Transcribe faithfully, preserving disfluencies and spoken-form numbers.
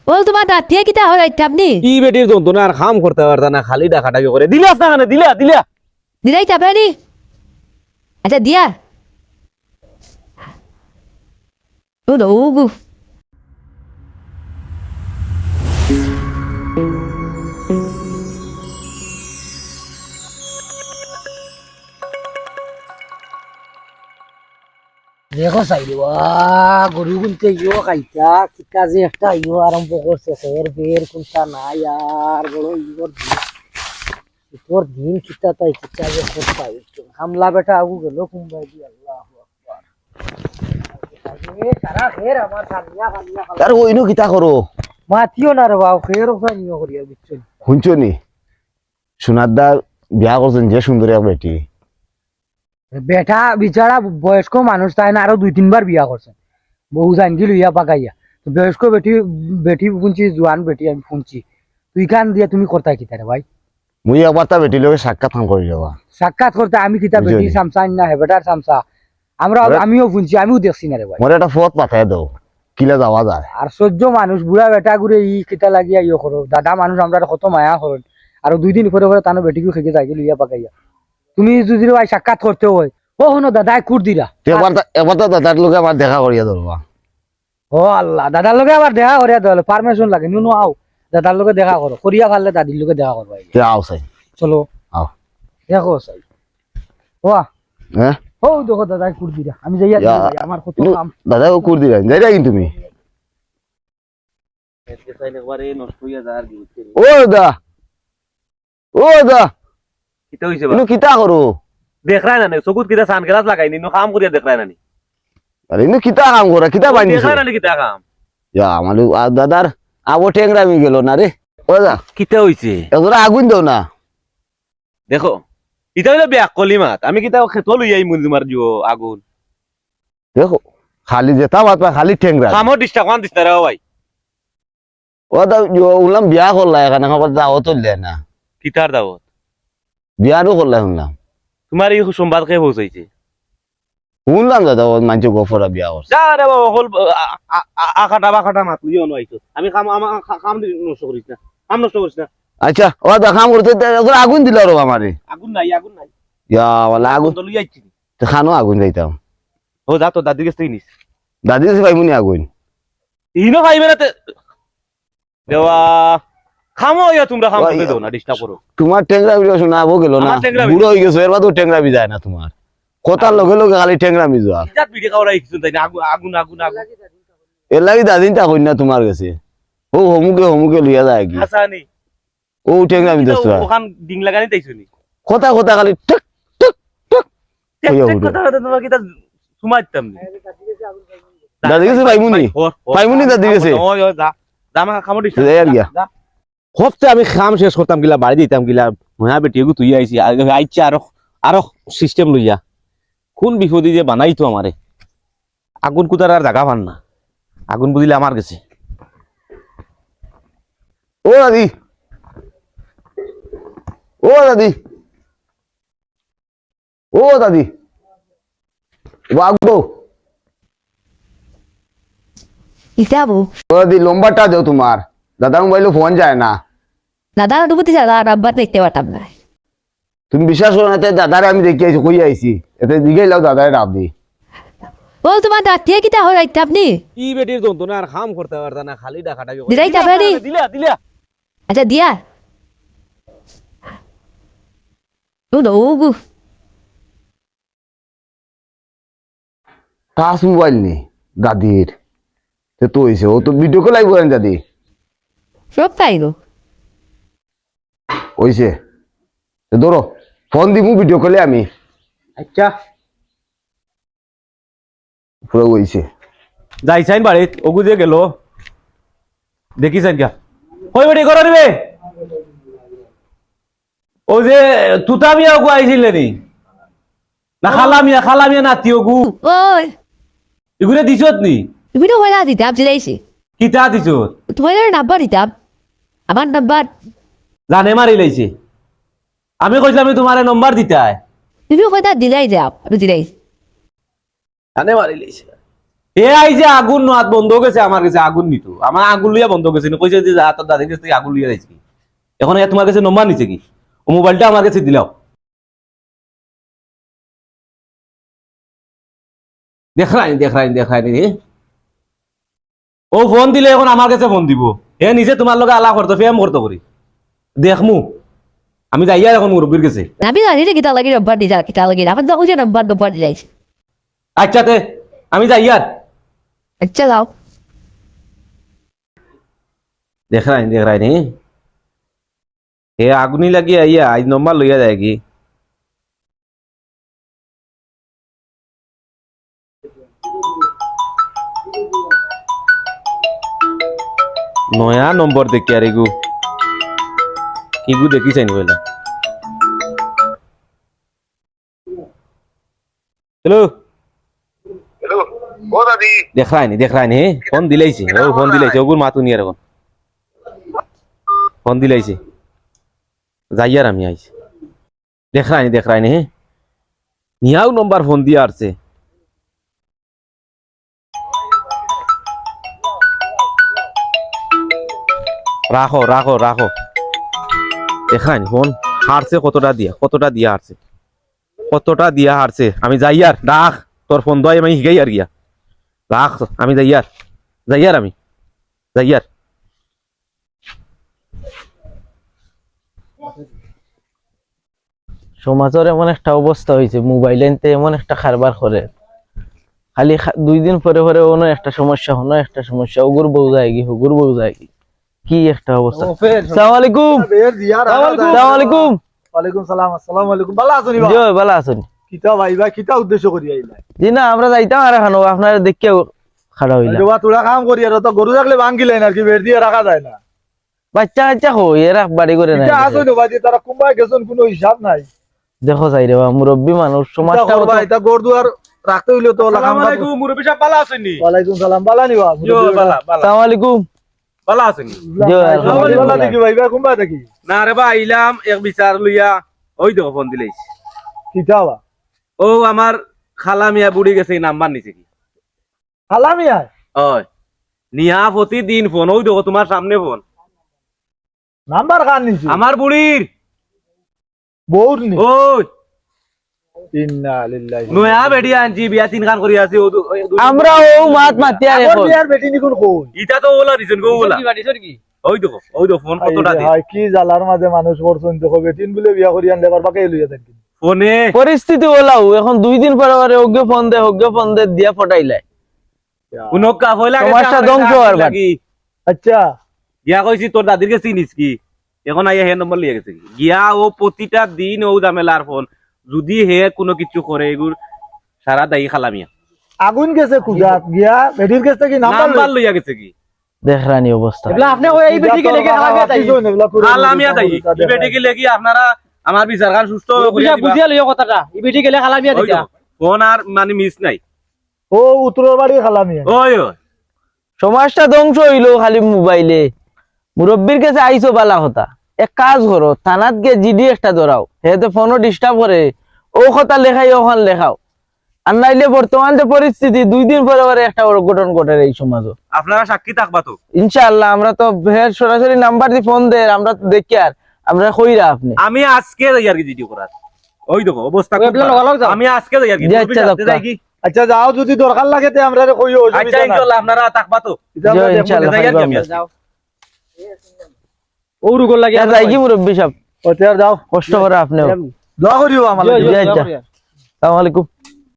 ও, তুমার দাঁত দিয়া কিতা হরাইতাম নি? ই বেটির যন্ত্রণা আর কাম করতে পারতা না, খালি ডাকাডাকি করে। দিলা না কেনে? দিলা, দিলা। দিলাই যাবে নি? আচ্ছা, দিয়া। ও দো, ও গো। দেখো চাই রে বা, গরু গুনতে ইয়ো খাইতা, কিতা যে একটা ইয়ো আরম্ভ করছে, খবর বের কোনটা নাই আর, বড় ইয়োর দিন, ইয়োর দিন কিতা তাই কিতা যে করতা, হামলা বেটা আগু গেল কুম্বাই দি, আল্লাহু আকবার। এ, সারা খের আমার খানিয়া, খানিয়া, খানিয়া। আরে, ওইনু কিতা করো? মাতিও না রে বাবা, খের ওখানে নিয়ে করি আর বুঝছো নি? শুনছো নি? সোনার দা বিয়া করছেন যে সুন্দর এক বেটি। বেটা বিচারা বয়স্ক মানুষ, তাই না আরো দুই তিনবার বিয়া করছেন, বউ জানকি লইয়া পাকাইয়া। তো বয়স্ক বেটি, বেটি শুনছি, জোয়ান বেটি আমি শুনছি, তুই কান দিয়া তুমি করতায় কিতা রে ভাই? মুই একবার তা বেটির লগে সাক্ষাৎ খান করি যাবা। সাক্ষাৎ করতে আমি কিতা বুঝলি? বেটির সামসা আইন না, হে বেটার সামসা। আমরা, আরে আমিও শুনছি, আমিও দেখছি না রে ভাই। মোরে একটা পথ পাঠাই দাও, কিলা যাওয়া যায়। আর সহ্য মানুষ, বুড়া বেটা গুরে ই কিতা লাগিয়া ইয়ে করো, দাদা মানুষ আমরা কত মায়া করো। আর দুই দিন পরে পরে তানো বেটি গু খেয়ে যায়, লইয়া পাকাইয়া। তুমি যদি রে ভাই সাক্ষাৎ করতে হয়, ও হনো দাদায় কুট দিরা। তে একবার তা, একবার তো দাদার লগে আমার দেখা করিয়া ধরবা। ও আল্লাহ, দাদার লগে আবার দেখা করিয়া দিলে পারমিশন লাগে। নুনু আও, দাদার লগে দেখা করো, করিয়া পারলে দাদির লগে দেখা করো। তে আও চাই। চলো। আও। দেখো চাই। ওয়া। হ্যাঁ? ও দেখো দাদায় কুট দিরা। আমি যাইয়া ইয়া, দিই ভাই, আমার কত নু-, কাম। দাদায় ও কুট দিরা। যাইরা কিন্তু তুমি। আজকে চাইলে একবারে নষ্ট হইয়া যায় আর কি, বুঝছো নি? ও দাদা। ও দাদা। কিতা হইছে বা? ইনো কিতা করো? দেখরায় না নি, চকুত কিতা sunglass লাগাইনি, ইনো কাম করিয়া দেখরায় না নি। আরে ইনো কিতা কাম করা, কিতা ও বানিছে? দেখরায় না নি কিতা কাম? ইয়া, আমার আ, দাদার আবো টেংরামি গেল না রে। ও দাদা। কিতা হইছে? এগুলা আগুন দাও না। দেখো, ইটা হইলো বেআক্কলি মাত। আমি কিতা খেতো লইয়া আইমু তুমার জিও আগুন? দেখো, খালি যেতা মাত পায়, খালি টেংরা। কামর disturb দিস না রে ভাই। ও দা, ও উলাম বিয়া করলা এখানে, আবার দাওয়াত হইলে না। কিতার দাওয়াত? বিয়ারও করলা শুনলাম। তুমার এই সংবাদ কে পৌঁছাইছে? শুনলাম দাদা, ও মানছে গফরা বিয়া করছে। যা রে বাবা, হল, আ, আ, আ, আকাটা বাকাটা মাত লইয়া অনো আইছো। আমি কাম, আমা-, কা-, কাম নষ্ট করিস না। কাম নষ্ট করিস না। আচ্ছা, ও দা কাম করতে দে, ওগুলো আগুন দিল রে আমারে। আগুন নাই, আগুন নাই। ইয়া, ওলা আগুন। তো লইয়া আইছি। তো খানো আগুন যাইতাম। ও যা, তো দাদির গেছ থাকি নিস। দাদির গেছ পাইমুনি আগুন? ইনো পাইবে না তে। দেওয়া, খামো ইয়া তুমরা খাম ওই, করতে দেও না, disturb করো। তুমার টেংরা ভিডিও শোনা আবো গেল না। আমার টেংরা বুড়ো ভিডিও। হই গেছো, এর বাদেও টেংরা ভিজায় না তুমার। কথার লগে লগে খালি টেংরা ভিজা। ইজাত ভিডিও খাওয়ার আইছো তাই না, আগুন, আগুন, আগুন, আগুন। এর লাগি দাদিন তা কই না তুমার গেছে। ও হমুকে হমুকে লইয়া যায় কি? হাসানি। ও টেংরা ভিজা তো। ওখান ডিং লাগানি তাইছো নি? কথা কথা খালি টুক, টুক, টুক। টেক, কইয়া টেক উঠে। কথা কথা তুমার কিতা সুমাইতাম নি। দাদি গেছে পাইমুনি? হর, হর। পাইমুনি দাদি গেছে? ওই, ওই, যা। যা, আমার খামো disturb। যাই আর গিয়া। যা। হপ্তে আমি কাম শেষ করতাম গিলা, বাড়ি দিতাম গিলা, ময়া বেটি এগু তুই আইছি, আ-, আইছে আরো, আরো system লইয়া। কোন বিপদে যে বানাইতো আমারে। আগুন কুতার আর জাগা পান না। আগুন বুঝিলে আমার গেছে। ও দাদি। ও দাদি। ও দাদি, ও আগো। ইতা বউ। ও দাদি, নম্বরটা দেও তুমার। দাদার মোবাইলো ফোন যায় না। দাদার অনুমতি ছাড়া আর নাম্বার দেখতে পারতাম না। তুমি বিশ্বাস করো না, তে দাদারে আমি দেখি আইছি, কই আইছি। এতে দিকে লাও দাদারে ডাক দি। ও, তুমার দাঁত দিয়া কিতা হরাইতাম নি? ই বেটির যন্ত্রণা আর কাম করতে পারতা না, খালি ডাকাডাকি করে। দিলাই যাবে নি? দিলা, দিলা। আচ্ছা, দিয়া। ও দো, ও গো। টাচ মোবাইল নি দাদির। তে তো হইছে, ও তো ভিডিও কল আইবো না দাদি। সব তাই গো। হইছে। তে ধরো, ফোন দিমু ভিডিও কলে আমি। আচ্ছা। পুরো হইছে। যাই চাইন বাড়িত, ওগু যে গেল। দেখি চাইন গিয়া। কই বেটি, ঘরো নিবে? ও যে তুতা মিয়া ওগু আইছিলে নি? না, খালা মিয়া, খালা মিয়া নাতি ওগু। ওই। ইগুরে দিছত নি? ইগুরে কইলা দিতাম, দিলাইছে। কিতা দিছত? তুমার নাম্বার দিতাম। আমার নাম্বার। জানে মারি লাইছে। আমি কইছিলাম, আমি তুমারে নাম্বার দিতাই। তুমি কইতা দিলাই যাও, আমি দিলাই। জানে মারি লাইছে। হে আইছে আগুন নেওয়াত, বন্ধ গেছে আমার গেছে আগুন নিতো। আমার আগুন লইয়া বন্ধ গেছে নি, কইছে যে, "যা, তোর দাদির গেছ থাকি আগুন লইয়া যাইস কি?" এখন এ তুমার গেছে নম্বর নিছে কি? ও মোবাইলটা আমার গেছে দিলাও। দেখরায়নি, দেখরায়নি, দেখরায়নি রে। ও ফোন দিলে এখন আমার গেছে ফোন দিবো। হে নিজে তুমার লগে আলাপ করতো, প্রেম করতো করি। দেখমু। আমি যাইয়ার এখন মুরব্বির গেছে। আমি জানি না কিতা লাগি নম্বর দিলা, কিতা লাগি। আমার তো ওই যে নম্বর, নম্বর দিলাইছে। আচ্ছা তে, আমি যাইয়ার। আচ্ছা, যাও। দেখরায়নি, দেখরায়নি। হে আগুনি লাগি আইয়া আইজ নম্বর লইয়া যায়গি। নয়া নম্বর দেখিয়ার ইগু। ইগু দেখি চাইনি বইলা। হ্যালো। হ্যালো, ও দাদি। দেখরায়নি, দেখরায়নি, হে? ফোন দিলাইছে। ও ফোন দিলাইছে, ওগুর মাত হুনিয়ার এখন। ফোন দিলাইছে। যাইয়ার আমি আইছি। দেখরায়নি, দেখরায়নি, হে? নিয়াও নম্বর ফোন দিয়া আরছে। রাখো, রাখো, রাখো। দেখরায়নি ফোন হারছে কতটা দিয়া, কতটা দিয়া হারছে। কতটা দিয়া হারছে। আমি যাইয়ার, রাখ। তোর ফোন দোয়াই আমি হিগাইয়ার গিয়া। রাখ, আমি যাইয়ার। যাইয়ার আমি। যাইয়ার। সমাজর এমন একটা অবস্থা অইছে, মোবাইল আনতে এমন একটা কারবার করে। খালি খা-, দুই দিন পরে পরে অনো একটা সমস্যা, হনো একটা সমস্যা, ওগুর বউ যায়গি, হগুর বউ যায়গি। কি একটা অবস্থা। ও, ফের সালাম আলাইকুম। ফের দিয়া রাখা যায়। সালাম আলাইকুম। ওয়ালাইকুম সালাম, আসসালামু আলাইকুম। ভালা আছনি বা? জি অয়, ভালা আছনি। কিতা ভাই, ভাই, কিতা উদ্দেশ্য করি আইলা? জি না, আমরা যাইতাম আর এখানো, আপনারে দেখিয়া খাড়া অইলাম। আরে বা, থুড়া কাম করি, আর তো গরু থাকলে ভাঙ্গিলাইন আর কি, বের দিয়া রাখা যায় না। বাচ্চা কাচ্চা কই, এরা বাড়ি করে নাই। ইটা আছে রে বাজি, তারা কুম্বায় গেছইন, কুনু হিসাব নাই। দেখো চাই রে বা, মুরব্বি মানুষ, ইটা সমাজটা করবা, কত ইটা ঘর দুয়ার রাখতে অইলে তো ওলা কাম আসসালামু আলাইকুম, মুরব্বি সাব, ভালা আছইন নি? ওয়ালাইকুম সালাম, ভালা নি বা, জি, মুরব্বি ভালা, ভালা। আসসালামু আলাইকুম। ভালা আছইন নি? জি, আলহামদুলিল্লাহ। ভালা। দেখি ভাই, ভাই, কুম্বায় দেখি। না রে বা, আইলাম এক বিচার লইয়া, ওই দেখো ফোন দিলাইছে। কিতা বা? ও আমার খালা মিয়া বুড়ি গেছে, এই নাম্বার নিছে কি? খালা মিয়া? অয়। নিয়া প্রতিদিন ফোন, ওই দেখো তুমার সামনে ফোন। নাম্বার কার নিছে? আমার বুড়ির। বউর নি? ওই। ইন্না লিল্লাহি। নয়া বেটি আনছি, বিয়া তিনখান করি আছি, ও দু-, ওই দু-, আমরা ও মাত মাতিয়ার আগর এখন। বিয়ার বেটি নি কুন কই? ইটা তো ওলা দিছইন গো, ওলা। দিবা, দিছইন কি? ওই দেখো, ওই দেখো, ফোন কতটা দে। হায়, কি জ্বালার মাঝে মানুষ পড়ছইন, দেখো, বেটিন বুলে বিয়া করি আনলে আবার বাকে লইয়া যাইন। ফোনে। পরিস্থিতি ওলাও, এখন দুই দিন পরে পরে হগ্গে ফোন দে, হগ্গে ফোন দে, দিয়া পটাইলায়। কুনু কাফলা গেছে সমাজটা আমার ধ্বংস একটা হওয়ার লাগি। আচ্ছা। গিয়া কইছি, "তোর দাদির গেছে চিনিস কি?" এখন আইয়া হে নম্বর লইয়া গেছে কি? গিয়া ও প্রতিটা দিন ও ঝামেলার ফোন। যদি হে কুনু কিচ্ছু করে, এগুর সারা দায়ী খালা মিয়া। আগুন গেছে কুজাত, গিয়া বেটির গেছে কি নাম্বার নাম্বার লই- লইয়া গেছে কি? দেখরানি অবস্থা। এবলা আপনে ওই এই বেটি গেলে কি খালা মিয়া দায়ী? খালা মিয়া দায়ী। ই বেটি গেলে কি আপনারা আমার বিচারখান সুস্থ বুঝিয়া, বুঝিয়া লইও কথাটা। ই বেটি গেলে খালা মিয়া দায়ী। ফোন আর মানে মিস নাই। ও উত্তরর বাড়ির খালা মিয়া। ওই, ওই। সমাজটা ধ্বংস অইলো খালি মোবাইলে। মুরব্বির গেছে আইছো বালা কথা। এক কাজ করো, থানাত গিয়া জিডি একটা ধরাও। হে তো ফোনও disturb করে। ও কথা লেখাই, ওখান লেখাও। আর নাইলে বর্তমান যে পরিস্থিতি, দুই দিন পরে পরে একটা অঘটন ঘটের এই সমাজো। আপনারা সাক্ষী থাকবা তো? ইনশাআল্লাহ, আমরা তো হে সরাসরি নাম্বার দি ফোন দের, আমরা তো দেখিয়ার, আমরা কইরা আপনে। আমি আজকে যাইয়ার কি জিডি করার। ওই দেখো, অবস্থা খুব খারাপ। আমি আজকে যাইয়ার কি, জি, আচ্ছা, যাও। আচ্ছা, যাও, যদি দরকার লাগে, তে আমরারে কইও, অসুবিধা নাই। আচ্ছা, ইনশাআল্লাহ, আপনারা থাকবা তো? ইনশাআল্লাহ, যাও। ও রুগর লাগে, যাও। কষ্ট করে আপনেও। দোয়া করিও আমার লাগি। জি, আচ্ছা। আসসালামু আলাইকুম।